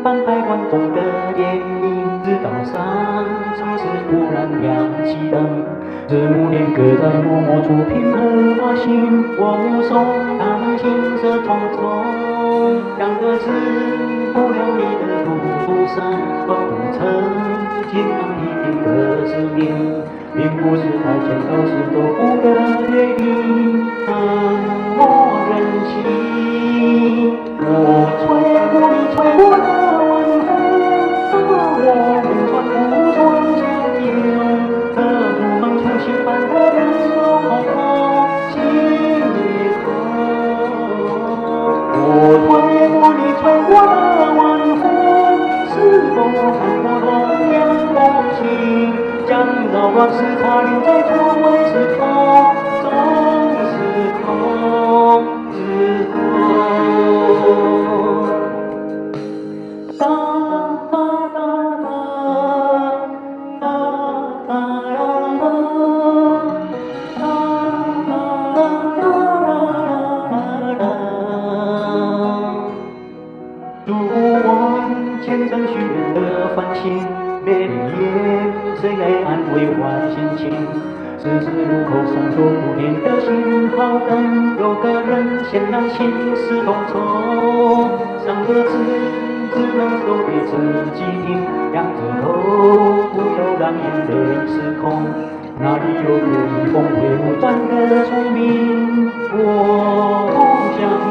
半排觀眾的電影，直到散場時突然亮起燈，字幕連格在默默出品和發行，我目送他們行色匆匆，兩個字不料你的孤獨聲，仿佛曾經讓你定的使命，並不是台前到死都不的約定，那麼任性。我吹過你吹過的晚風，我們穿不穿相擁，這如夢初醒般的感受，心裡空。我吹過你吹過的晚風，是否看過同樣風景？將擾亂時差留在錯位時空，總是空，是空。噠噠噠噠噠噠噠噠噠噠。祝萬千層許願的繁星，美麗夜，誰來安慰壞心情？十字路口閃爍不變的信號燈，有個人顯然心事重重，三個字只能說給自己聽，仰著頭，不要讓眼淚失控。哪裡有可以峰迴路轉的聰明？我不相信。